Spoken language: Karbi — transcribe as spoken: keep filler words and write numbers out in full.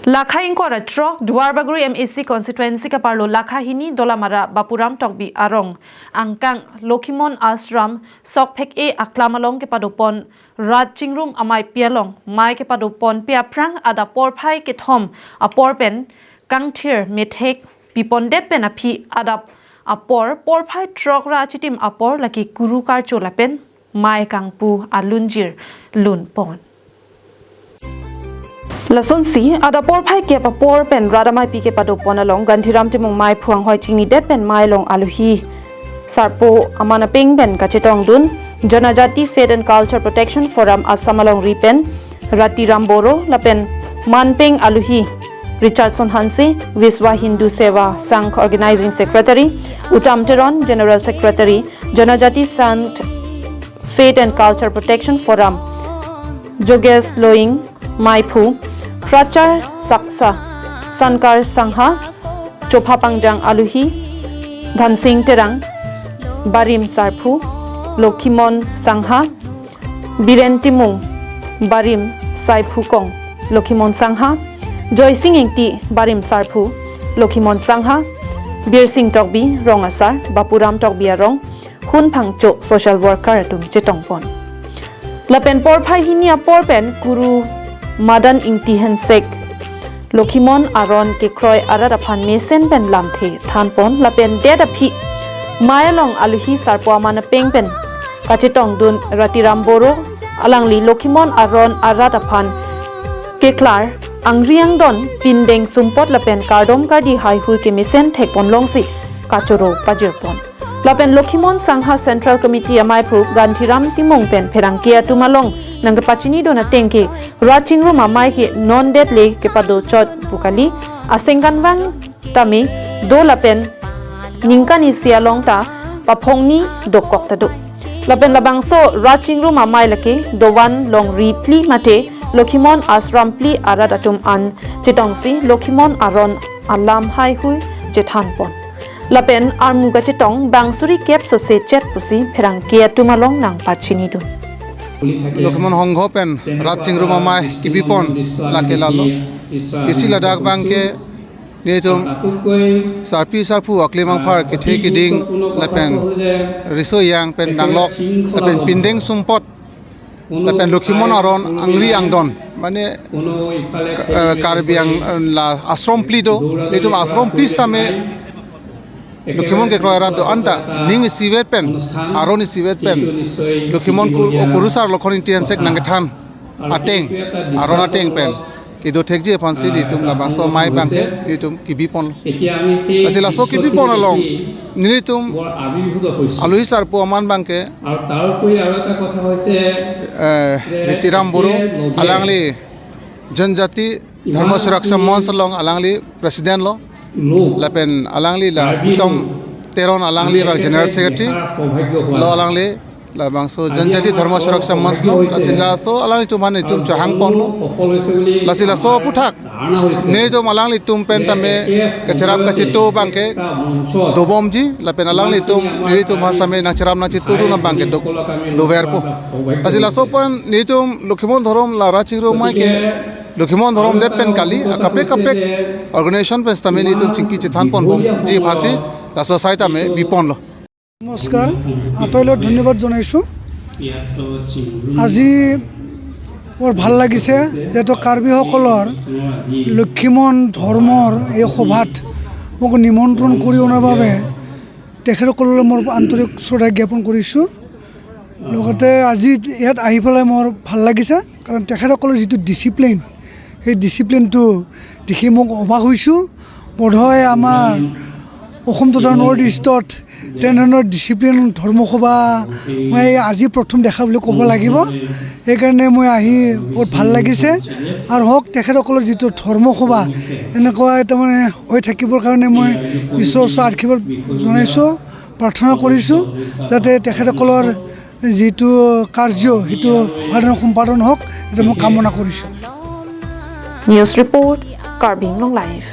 Lakha ingkoi ra throk Duarbagori M A C constituency kaparlo lakha hini Dolamara Bapuram Tokbi arong angkang Lokhimon Ashram sokphek-e aklam along kepadopon rat chingrum amei pi along mei kepadopon pi aphrang adap porphai kethom apor pen kangthir methek pipondet pen aphi adap apor porphai throk ra chitim apor lake kuru karcho lapen mei kangpu alunjir lunpon. Lasonsi adap porphai kep apor pen rat amei pi kepadopon along Gandhiram Timung meiphu anghoi chingnidet pen mei along alohi sarpo aman apeng pen kachetongdun Janajati Faith and Culture Protection Forum Assam alongri pen Ratiram Boro lapen manpeng alohi Richardson Hanse, Vishwa Hindu Seva Sangh Organizing Secretary, Uttam Teron, General Secretary, Janajati Sant Faith and Culture Protection Forum, Jogesh Loing, meiphu, Prachar Saksa, Sankar Sangha, Chopha Pangjang alohi, Dhansing Terang, Barim sarpo, Lokhimon Sangha, Biren Timung, Barim saiphukong, Lokhimon Sangha, Joysing Ingti, Barim sarpo, Lokhimon Sangha, Birsing Tokbi, rong asar, Bapuram Tokbi arong, Hun Phangcho social worker atum chetongpon. Lapen porphai hini apor pen kuru Madan Ingti Hensek Lokhimon aron kekroi arat aphan mesen pen lamthe thanpon lapen det aphi mei along alohi sarpo aman apeng pen kachetongdun Ratiram Boro alangli Lokhimon aron arat aphan keklar angri angdon pindeng sumpot lapen kardom kardi haihui kemesen thekpon longsi kachoro pajirpon. Lapen Lokhimon Sangha Central Committee ameiphu Gandhiram Timung pen pherangke atum along nangkepachinidun ateng ke rat chingrum amei ke non det le kepadochot pu kali, asengkan vang tame do lapen ningkan isi along ta paphongni dokok ta do. Lapen labangso rat chingrum amei lake dovan longri phli mate Lokhimon Ashram phli arat atum an chetongsi Lokhimon aron alam haihui chethanpon. Lapen armu kachetong bang suri kep sose chet pusi pherangke atum along nangpachinidun. Lokhimon Sangha pen rat chingrum amei kebipon lake lalo. Isi ladak abangke nelitum sarpi sarpo aklim angphar kethe keding lapen riso yang pen danglok lapen pindeng sumpot lapen Lokhimon aron angri angdon mane, eh, Karbi ang, eh, la ashram phli do, nelitum ashram phli same Lokhimon kekroi arat do-an ta ning isivet pen, aron isivet pen Lokhimon kur-, kurusar Lokhon Ingti Hensek nangkethan ateng, aron ateng pen kedo thekji aphansi nelitum labangso amei abangke nelitum kebipon. Lasi laso kebipon along nelitum alohi sarpo aman abangke, আৰু তাৰ উপৰি আৰু এটা কথা হৈছে, eh, Ratiram Boro, alangli Janjati Dharma Suraksha Manch along alangli president lo, lapen alangli la Uttam Teron alangli abang general secretary lo, alangli labangso Janjati Dharma Suraksha Manch lo, lasi laso alanglitum aphan nelitum chehangponlo. Lasi laso aphuthak nelitum alanglitum pen tame kacherap kachetong abangke dobomji, lapen alanglitum nelitum aphan tame nangcherap nangchetongdun abangke do, doverpo. Lasi laso pen nelitum Lokhimon dhorom la rat chingrum amei ke Lokhimon dhorom det pen kali, akaprek kaprek organization pen tame nelitum chingki chethanponbomji aphansi laso asai tame biponlo. নমস্কাৰ, আপোনালোকক ধন্যবাদ জনাইছোঁ। আজি বৰ ভাল লাগিছে, যিহেতু কাৰ্বিসকলৰ লক্ষীমন ধৰ্মৰ এই সভাত মোক নিমন্ত্ৰণ কৰি অনাৰ বাবে তেখেতসকললৈ মোৰ আন্তৰিক শ্ৰদ্ধা জ্ঞাপন কৰিছোঁ। লগতে আজি ইয়াত আহি পেলাই মোৰ ভাল লাগিছে, কাৰণ তেখেতসকলৰ যিটো ডিচিপ্লিন, সেই ডিচিপ্লিনটো দেখি মোক অবাক হৈছোঁ। বোধহয় আমাৰ অসম তথা নৰ্থ ইষ্টত তেনেধৰণৰ ডিচিপ্লিন ধৰ্মসভা মই আজি প্ৰথম দেখা বুলি ক'ব লাগিব। সেইকাৰণে মই আহি বহুত ভাল লাগিছে। আৰু হওক, তেখেতসকলৰ যিটো ধৰ্মসভা এনেকুৱা তাৰমানে হৈ থাকিবৰ কাৰণে মই ঈশ্বৰৰ ওচৰত আশীৰ্বাদ জনাইছোঁ, প্ৰাৰ্থনা কৰিছোঁ, যাতে তেখেতসকলৰ যিটো কাৰ্য সেইটো ভালদৰে সম্পাদন হওক, এইটো মই কামনা কৰিছোঁ। News report, Karbi Anglong Live.